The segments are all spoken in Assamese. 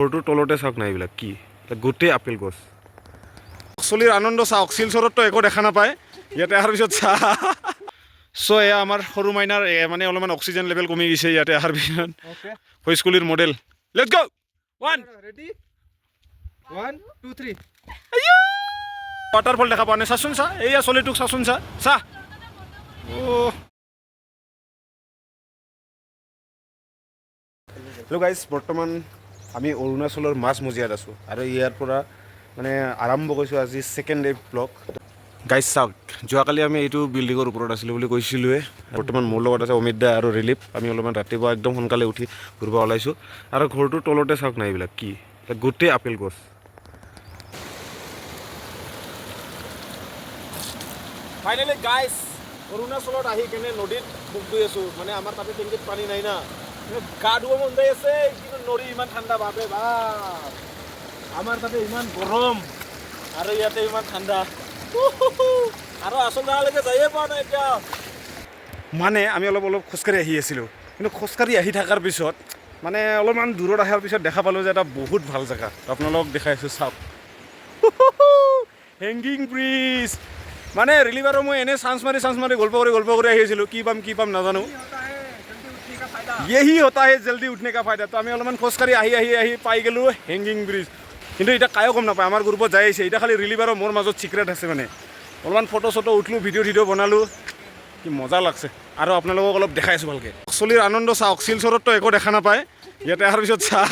ঘৰটোৰ তলতে চাওক না, এইবিলাক কি গোটেই আপেল গছ। চলিৰ আনন্দ চাওক, শিলচৰততো একো দেখা নাপায়, ইয়াতে অহাৰ পিছত চাহ। চ' এয়া আমাৰ সৰু মাইনাৰ মানে অলপমান অক্সিজেন লেভেল কমি গৈছে ইয়াতে অহাৰ পিছত। ভৈচকুলিৰ model. Let's go, one. Ready, one, two, three. Waterfall দেখা পোৱা নাই। চাচোন চা, এইয়া চলিটোক চাচোন, চা চা। অ' হেল্ল' গাইজ, বৰ্তমান আমি অৰুণাচলৰ মাজমজিয়াত আছোঁ আৰু ইয়াৰ পৰা মানে আৰম্ভ কৰিছোঁ আজি ছেকেণ্ড ডে ব্লগ। গাইজ চাওক, যোৱাকালি আমি এইটো বিল্ডিঙৰ ওপৰত আছিলোঁ বুলি কৈছিলোঁৱে। বৰ্তমান মোৰ লগত আছে অমিত দা আৰু ৰিলিফ। আমি অলপমান ৰাতিপুৱা একদম সোনকালে উঠি ঘূৰিব ওলাইছোঁ আৰু ঘৰটোৰ তলতে চাওক না, এইবিলাক কি গোটেই আপেল গছ। ফাইনেলি গাইজ, অৰুণাচলত আহি কেনে নদীত মুখ ধুই আছোঁ। মানে আমাৰ তাতে টেংকিত পানী নাই না, কিন্তু গা ধুব মন যাই আছে, কিন্তু নদী ইমান ঠাণ্ডা, বাপৰে বাপ। আমাৰ তাতে ইমান গৰম আৰু ইয়াতে ইমান ঠাণ্ডা আৰু আচল জেগালৈকে যায়ে পোৱা নাই এতিয়া। মানে আমি অলপ অলপ খোজকাঢ়ি আহি আছিলোঁ, কিন্তু খোজকাঢ়ি আহি থকাৰ পিছত মানে অলপমান দূৰত অহাৰ পিছত দেখা পালোঁ যে এটা বহুত ভাল জেগা। আপোনালোকক দেখাই আছোঁ, চাওক, হেংগিং ব্ৰিজ। মানে ৰিলিভ আৰু মই এনেই চান্স মাৰি চান্স মাৰি গল্প কৰি গল্প কৰি আহি আছিলোঁ, কি পাম কি পাম নাজানো। यही होता है जल्दी उठने का फायदा। তো আমি অলপমান খোজকাঢ়ি আহি আহি আহি পাই গ'লোঁ হেংগিং ব্ৰিজ। কিন্তু এতিয়া কায়ো গম নাপায়, আমাৰ গ্ৰুপত যাই আহিছে। এতিয়া খালি ৰিলিভ আৰু মোৰ মাজত চিক্ৰেট আছে। মানে অলপমান ফটো চটো উঠলোঁ, ভিডিঅ' চিডিঅ' বনালোঁ, কি মজা লাগছে। আৰু আপোনালোকক অলপ দেখাই আছোঁ ভালকৈ। চলিৰ আনন্দ চাওক, শিলচৰততো একো দেখা নাপায়, ইয়াতে অহাৰ পিছত চাহ,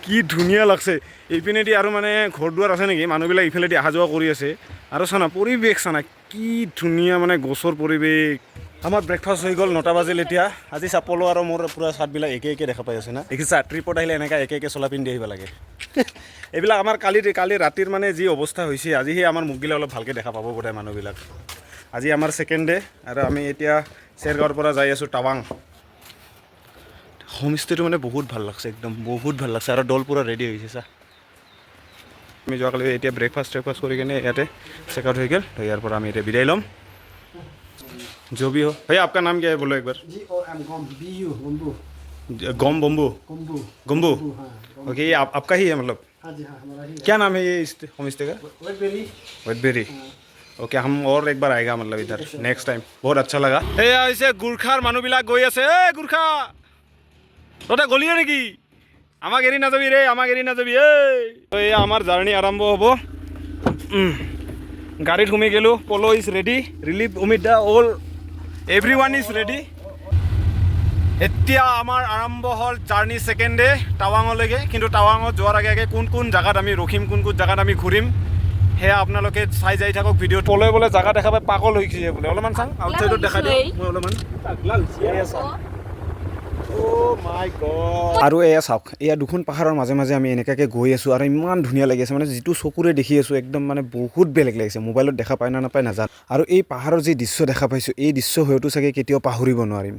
কি ধুনীয়া লাগছে। এইপিনেদি আৰু মানে ঘৰ দুৱাৰ আছে নেকি, মানুহবিলাক ইফালেদি অহা যোৱা কৰি আছে। আৰু চানা পৰিৱেশ, চানা কি ধুনীয়া, মানে গছৰ পৰিৱেশ। আমাৰ ব্ৰেকফাষ্ট হৈ গ'ল, 9টা বাজিল এতিয়া। আজি চাপলো আৰু মোৰ পূৰা চাৰ্টবিলাক একে একে দেখা পাই আছে না? দেখিছা, ট্ৰিপত আহিলে এনেকুৱা একে একে চোলা পিন্ধি আহিব লাগে। এইবিলাক আমাৰ কালি কালি ৰাতিৰ মানে যি অৱস্থা হৈছে, আজি সেই আমাৰ মুখগিলা অলপ ভালকৈ দেখা পাব বোধহয় মানুহবিলাক। আজি আমাৰ ছেকেণ্ড ডে আৰু আমি এতিয়া চেৰগাঁৱৰ পৰা যাই আছোঁ টাৱাং। হোমষ্টেটো মানে বহুত ভাল লাগছে, একদম বহুত ভাল লাগছে আৰু দল পূৰা ৰেডি হৈছে চা। আমি যোৱাকালি এতিয়া ব্ৰেকফাষ্ট চেকফাষ্ট কৰি কিনে ইয়াতে চেক আউট হৈ গ'ল। তো ইয়াৰ পৰা আমি এতিয়া বিদায় ল'ম। जो भी हो, भैया आपका नाम क्या है, बोलो एक बार। G O M Gom B U Gombu. गम बम्बू। गोम्बू। गम्बू। हाँ। ओके, ये आप आपका ही है मतलब? हाँ जी, हाँ, हमारा ही है। क्या नाम है ये इस होम स्टे का? Wet Berry. Wetberry, okay. हम और एक बार आएगा मतलब इधर नेक्स्ट टाइम। बहुत अच्छा लगा। এয়া হৈছে গোৰ্খাৰ মানুহবিলাক গৈ আছে। এই গোৰ্খা, তহঁতে গলিয়ে নেকি? আমাক এৰি নাযাবি ৰে, আমাক এৰি নাযাবি। এই তো এয়া আমাৰ জাৰ্ণি আৰম্ভ হ'ব। গাড়ীত সোমাই গ'লোঁ। পল' is ready, relief, Amit the, all everyone is ready. এতিয়া আমাৰ আৰম্ভ হ'ল জাৰ্ণি, ছেকেণ্ড ডে, টাৱাঙলৈকে। কিন্তু টাৱাঙত যোৱাৰ আগে আগে কোন কোন জেগাত আমি ৰখিম, কোন কোন জেগাত আমি ঘূৰিম, সেয়া আপোনালোকে চাই যাই থাকক ভিডিঅ'ত। পলয়ে বোলে জেগা দেখা পাই পাগল হৈ গৈছে বোলে। অলপমান চাং, আউটচাইডত দেখাই দিওঁ মই অলপমান। এয়া চাওক। Oh my God! আৰু এয়া চাওক, এয়া দুখন পাহাৰৰ মাজে মাজে আমি এনেকুৱাকৈ গৈ আছোঁ আৰু ইমান ধুনীয়া লাগি আছে। মানে যিটো চকুৰে দেখি আছোঁ, একদম মানে বহুত বেলেগ লাগিছে। মোবাইলত দেখা পায় না নাপায় নাজানো। আৰু এই পাহাৰৰ যি দৃশ্য দেখা পাইছোঁ, এই দৃশ্য হয়তো চাগে কেতিয়াও পাহৰিব নোৱাৰিম।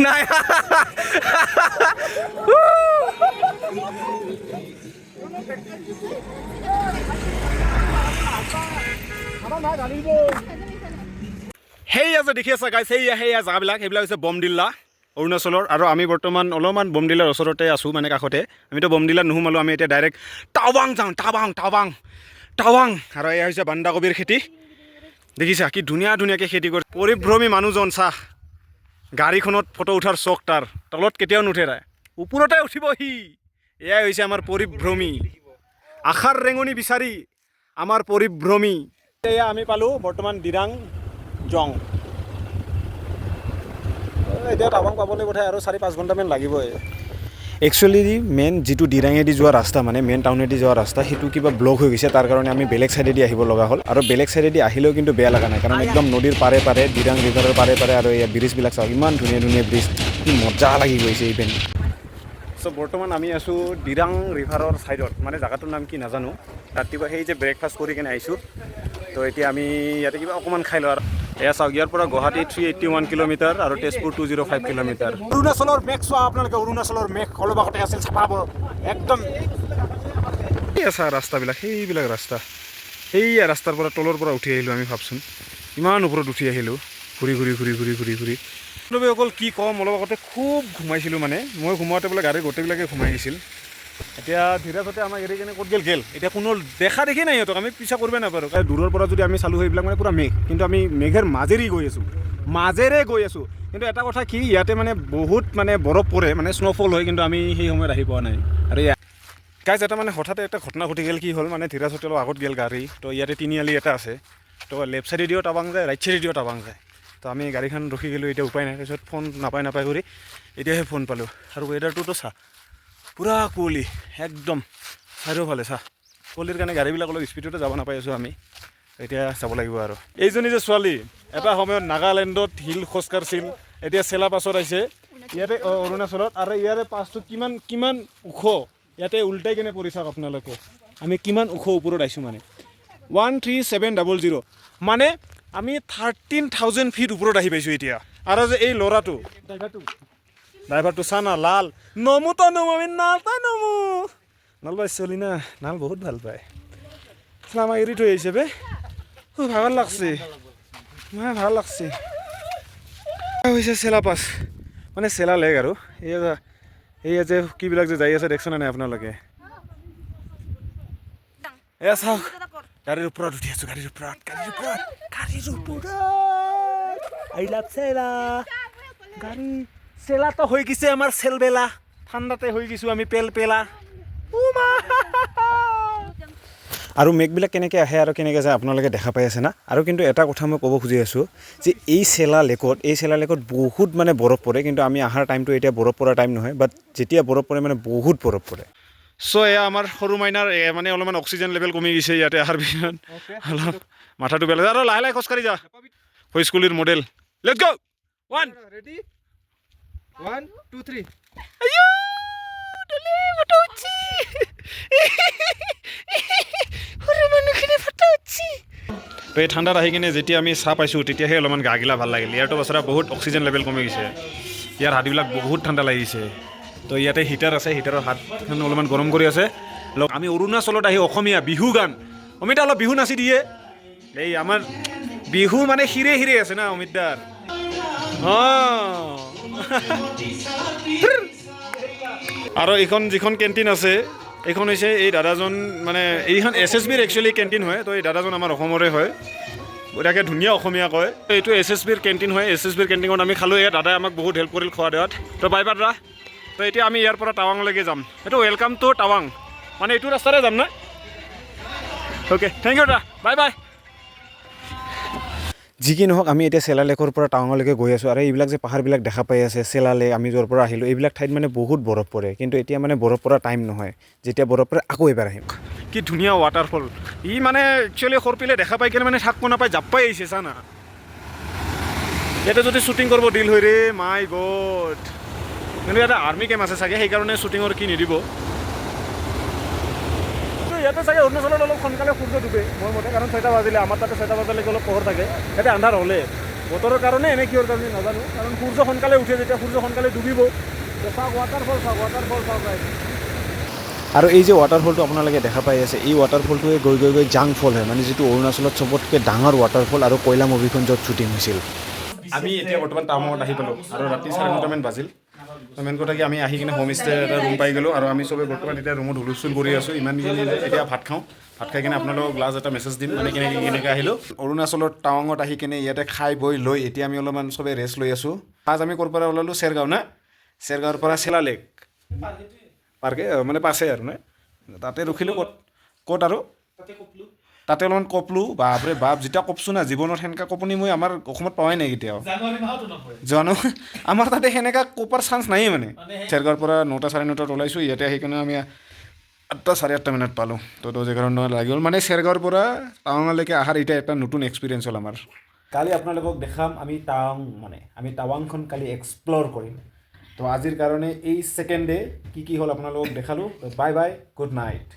নাই, সেই আছে, দেখি আছা গাইছ, সেইয়া সেয়া জেগাবিলাক, সেইবিলাক হৈছে বমডিল্লা অৰুণাচলৰ। আৰু আমি বৰ্তমান অলপমান বমডিল্লাৰ ওচৰতে আছোঁ, মানে কাষতে। আমিতো বমডিল্লাত নোসোমালোঁ, আমি এতিয়া ডাইৰেক্ট টাৱাং যাওঁ, টাৱাং টাৱাং টাৱাং। আৰু এয়া হৈছে বন্ধাকবিৰ খেতি, দেখিছা কি ধুনীয়া ধুনীয়াকৈ খেতি কৰে। পৰিভ্ৰমী মানুহজন চাহ, গাড়ীখনত ফটো উঠাৰ চখ তাৰ, তলত কেতিয়াও নুঠে, তাই ওপৰতে উঠিব সি। এয়াই হৈছে আমাৰ পৰিভ্ৰমী, আশাৰ ৰেঙনি বিচাৰি আমাৰ পৰিভ্ৰমী। এয়া আমি পালোঁ বৰ্তমান দিৰাং জং। এতিয়া টাৱাং পাবলৈ বোধহয় আৰু 4-5 ঘণ্টামান লাগিবই। একচুৱেলি মেইন যিটো দিৰাঙেদি যোৱা ৰাস্তা, মানে মেইন টাউনেদি যোৱা ৰাস্তা, সেইটো কিবা ব্লক হৈ গৈছে। তাৰ কাৰণে আমি বেলেগ ছাইডেদি আহিব লগা হ'ল। আৰু বেলেগ ছাইডেদি আহিলেও কিন্তু বেয়া লগা নাই, কাৰণ একদম নদীৰ পাৰে পাৰে, দিৰাং ৰিভাৰৰ পাৰে পাৰে। আৰু এয়া ব্ৰিজবিলাক চাওক, ইমান ধুনীয়া ধুনীয়া ব্ৰিজ, কি মজা লাগি গৈছে এইপিনে। চ' বৰ্তমান আমি আছোঁ দিৰাং ৰিভাৰৰ ছাইডত, মানে জেগাটোৰ নাম কি নাজানো। ৰাতিপুৱা সেই যে ব্ৰেকফাষ্ট কৰি কিনে আহিছোঁ, তো এতিয়া আমি ইয়াতে কিবা অকণমান খাই লওঁ। আৰু এয়া চাওক, ইয়াৰ পৰা গুৱাহাটী 381 কিলোমিটাৰ আৰু তেজপুৰ 205 কিলোমিটাৰ। অৰুণাচলৰ মেঘ চোৱা আপোনালোকে, অৰুণাচলৰ মেঘ অলপ আগতে আছিল চাফা একদম। এই আছা ৰাস্তাবিলাক, সেইবিলাক ৰাস্তা। সেইয়া ৰাস্তাৰ পৰা তলৰ পৰা উঠি আহিলোঁ আমি। ভাবচোন, ইমান ওপৰত উঠি আহিলোঁ ঘূৰি ঘূৰি ঘূৰি ঘূৰি ঘূৰি ঘূৰি। অকল কি ক'ম, অলপ আগতে খুব ঘুমাইছিলোঁ। মানে মই ঘুমাওঁতে বোলে গাড়ীৰ গোটেইবিলাকে ঘুমাই গৈছিল। এতিয়া ধীৰাজতে আমাক এৰি কেনে ক'ত গ'ল গ'ল। এতিয়া কোনো দেখা দেখি নাই সিহঁতক, আমি পিছা কৰিব নাপাৰোঁ। কাৰণ দূৰৰ পৰা যদি আমি চালোঁ, সেইবিলাক মানে পূৰা মেঘ, কিন্তু আমি মেঘৰ মাজেৰি গৈ আছোঁ, মাজেৰে গৈ আছোঁ। কিন্তু এটা কথা কি, ইয়াতে মানে বহুত মানে বৰফ পৰে, মানে স্ন'ফল হয়, কিন্তু আমি সেই সময়ত আহি পোৱা নাই। আৰু গাইজ, এটা মানে হঠাতে এটা ঘটনা ঘটি গ'ল। কি হ'ল মানে, ধীৰাজতে অলপ আগত গ'ল গাড়ী। তো ইয়াতে তিনিআলি এটা আছে, তো লেফ্ট চাইডেদিও টাৱাং যায়, ৰাইট চাইডেদিও টাৱাং যায়। তো আমি গাড়ীখন ৰখি গ'লোঁ, এতিয়া উপায় নাই। তাৰপিছত ফোন নাপাই নাপাই কৰি এতিয়াহে ফোন পালোঁ। আৰু ৱেডাৰটোতো চা, পূৰা কুঁৱলী একদম চাৰিওফালে চা। কুঁৱলীৰ কাৰণে গাড়ীবিলাক অলপ স্পীডতে যাব নাপাই আছোঁ আমি। এতিয়া যাব লাগিব। আৰু এইজনী যে ছোৱালী, এটা সময়ত নাগালেণ্ডত হিল খোজকাঢ়ছিল, এতিয়া চেলা পাছত আহিছে ইয়াতে, অৰুণাচলত। আৰু ইয়াৰে পাছটো কিমান কিমান ওখ, ইয়াতে উল্টাই কেনে পৰি চাওক আপোনালোকে। আমি কিমান ওখ ওপৰত আহিছোঁ, মানে 13700, মানে আমি 13,000 ফিট ওপৰত আহি পাইছোঁ এতিয়া। আৰু যে এই ল'ৰাটো ড্ৰাইভাৰটো, চা না, লাল নমু তো নমু, আমি নালতাই নমু। নলবাৰী চলি না, নাল বহুত ভাল পায়। আমাক এৰি থৈ আহিছে বে। ভাগৰ লাগছে, মানে ভাল লাগছে। হৈছে চেলা পাছ, মানে চেলা লেক। আৰু এইয়া যে কিবিলাক যে যাই আছে, দেখছে নাই আপোনালোকে? এয়া চাওক, গাড়ীৰ ওপৰত উঠি আছো, গাড়ীৰ ওপৰত, গাড়ীৰ ওপৰত, গাড়ীৰ ওপৰত। I love চেলা। গাড়ী চেলাটো হৈ গৈছে আমাৰ চেলবেলা, ঠাণ্ডাতে হৈ গৈছোঁ আমি পেল পেলা। আৰু মেঘবিলাক কেনেকৈ আহে আৰু কেনেকৈ যায়, আপোনালোকে দেখা পাই আছে না? আৰু কিন্তু এটা কথা মই ক'ব খুজি আছোঁ যে এই চেলা লেকত বহুত মানে বৰফ পৰে, কিন্তু আমি অহাৰ টাইমটো এতিয়া বৰফ পৰা টাইম নহয়। বাট যেতিয়া বৰফ পৰে, মানে বহুত বৰফ পৰে। চ' এয়া আমাৰ সৰু মাইনাৰ মানে অলপমান অক্সিজেন লেভেল কমি গৈছে ইয়াতে অহাৰ পিছত, অলপ মাথাটো বেলেগ। আৰু লাহে লাহে খোজকাঢ়ি যা, স্কুলীৰ model. Let go, one. Ready, one, two, three. আইয়ো, ডলি ফটো উঠছি, সৰু মানুহখিনি ফটো উঠছি। তো এই ঠাণ্ডাত আহি কিনে যেতিয়া আমি চাহ পাইছোঁ, তেতিয়াহে অলপমান গা গিলা ভাল লাগিল। ইয়াৰতো বছৰা বহুত অক্সিজেন লেভেল কমি গৈছে, ইয়াৰ হাতবিলাক বহুত ঠাণ্ডা লাগিছে। তো ইয়াতে হিটাৰ আছে, হিটাৰৰ হাতখন অলপমান গৰম কৰি আছে। আমি অৰুণাচলত আহি অসমীয়া বিহু গান, অমিতা অলপ বিহু নাচি দিয়ে। এই আমাৰ বিহু মানে শিৰে শিৰে আছে না অমিত দাৰ। অঁ, আৰু এইখন যিখন কেণ্টিন আছে, এইখন হৈছে এই দাদাজন, মানে এইখন এছএছবিৰ একচুৱেলি কেণ্টিন হয়। তো এই দাদাজন আমাৰ অসমৰে হয়, বঢ়িয়াকৈ ধুনীয়া অসমীয়া কয়। এইটো এছএছবিৰ কেণ্টিন হয়। এছএছবিৰ কেণ্টিনত আমি খালোঁ। এই দাদাই আমাক বহুত হেল্প কৰিল খোৱা দোৱাত। তো বাই বাই দাদা। তো এতিয়া আমি ইয়াৰ পৰা টাৱাংলৈকে যাম। এইটো welcome to টাৱাং, মানে এইটো ৰাস্তাৰে যাম না? অ'কে, thank U দাদা, বাই বাই। যি কি নহওক, আমি এতিয়া চেলা লেকৰ পৰা টাৱাঙলৈকে গৈ আছোঁ। আৰু এইবিলাক যে পাহাৰবিলাক দেখা পাই আছে, চেলা লেক, আমি য'ৰ পৰা আহিলোঁ, এইবিলাক ঠাইত মানে বহুত বৰফ পৰে। কিন্তু এতিয়া মানে বৰফ পৰা টাইম নহয়। যেতিয়া বৰফ পৰে, আকৌ এবাৰ আহিম। কি ধুনীয়া ৱাটাৰফল! ই মানে একচুৱেলি সৰপিলে দেখা পাই কিনে মানে থাকিব নাপায়, জাপ পাই আহিছে। চা না, ইয়াতে যদি শ্বুটিং কৰিব দিল হৈ ৰে, মাই গড! কিন্তু ইয়াতে আৰ্মি কেম্প আছে চাগে, সেইকাৰণে শ্বুটিঙৰ কি নিদিব। ইয়াতে চাগে অৰুণাচলত অলপ সোনকালে সূৰ্য ডুবে মোৰ মতে, কাৰণ 6টা বাজিলে, আমাৰ তাতে 6টা বজালৈকে অলপ পোহৰ থাকে। ইয়াতে আন্ধাৰ হ'লে বতৰৰ কাৰণে এনে কিহৰ কাৰণে নাজানো, কাৰণ সূৰ্য সোনকালে উঠে যেতিয়া সূৰ্য সোনকালে ডুবিব। তো চাওক, ৱাটাৰফল চাওক, ৱাটাৰফল চাওক guys। আৰু এই যে ৱাটাৰফলটো আপোনালোকে দেখা পাই আছে, এই ৱাটাৰফলটোৱে গৈ গৈ গৈ জাং ফল হয়, মানে যিটো অৰুণাচলত চবতকৈ ডাঙৰ ৱাটাৰফল আৰু কয়লা মুভিখন য'ত শ্বুটিং হৈছিল। আমি এতিয়া বৰ্তমান টাৱাঙত আহি পালোঁ আৰু ৰাতি 9:30মান বাজিল। মেইন কথা কি, আমি আহি কিনে হোমষ্টে এটা ৰুম পাই গ'লোঁ আৰু আমি চবে বৰ্তমান এতিয়া ৰুমত হুলস্থুল কৰি আছোঁ ইমানখিনি। এতিয়া ভাত খাওঁ, ভাত খাই কিনে আপোনালোকক লাষ্ট এটা মেছেজ দিম, মানে কেনেকৈ কেনেকৈ আহিলোঁ। অৰুণাচলৰ টাৱাঙত আহি কিনে ইয়াতে খাই বৈ লৈ এতিয়া আমি অলপমান চবে ৰেষ্ট লৈ আছোঁ। আজ আমি ক'ৰ পৰা ওলালোঁ? চেৰগাঁও না? চেৰগাঁৱৰ পৰা চেলা লেক পাৰ্কে, মানে পাছে আৰু নে, তাতে ৰখিলোঁ। ক'ত ক'ত আৰু তাতে অলপমান কপলোঁ। বাপৰে বাপ, যেতিয়া কপছোঁ না, জীৱনত সেনেকুৱা কপনি মই আমাৰ অসমত পোৱাই নাই কেতিয়াও। জানো, আমাৰ তাতে সেনেকুৱা কপাৰ চান্স নায়েই। মানে চেৰগাঁৱৰ পৰা 9টা 9:30ত ওলাইছোঁ, ইয়াতে আহি কিনে আমি 8টা 8:30 মানত পালোঁ। তো 10-11 ঘণ্টা লাগি গ'ল। মানে চেৰগাঁৱৰ পৰা টাৱাঙলৈকে অহাৰ এতিয়া এটা নতুন এক্সপিৰিয়েঞ্চ হ'ল আমাৰ। কালি আপোনালোকক দেখাম আমি টাৱাং, মানে আমি টাৱাংখন কালি এক্সপ্ল'ৰ কৰিম। তো আজিৰ কাৰণে এই ছেকেণ্ড ডে কি কি হ'ল আপোনালোকক দেখালোঁ। তো বাই বাই, গুড নাইট।